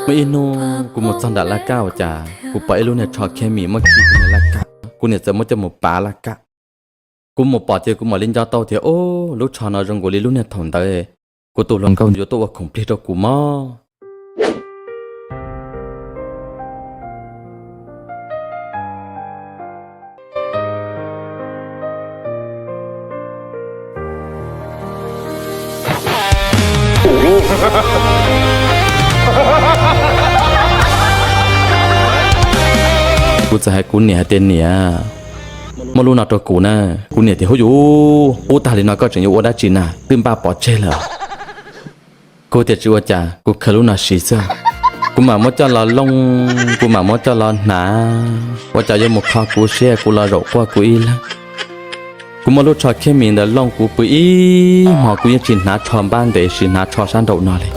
Muaj ib hnub kuv mus txog nram laj kab ua cas kuv pom ib lub niag tsho khej mis muab khi kuv niag laj kab, kuv niam txawm muab coj mus pav laj kab. Kuv mus pom ces kuv mam li nco tau tias, o, lub tsho no zoo nkaus li lub niag thaum ntawd kuv tus hluas nkauj yuav tuaj ua khoom plig rau kuv mog. Kuv txawm hais kuv niam hais tias, niam, muab lub no rau kuv na. Kuv niam tias, huv yuv, qub tag li no koj tseem yuav ua dab tsi na, twb npaj pov tseg lawm. Kuv tias tsis ua cas, kuv khaws lub no siv xwb. Kuv mam muab coj los looj, kuv mam muab coj los hnav, ua cas yuav mus kho kuv siab kuv los zaum quaj kuv ib leeg. Kuv muab lub tsho khej mis ntawd looj kuv pw ib hmos kuv yeej tsis hnav tsho npab ntev, tsis hnav tsho sab nraum no li.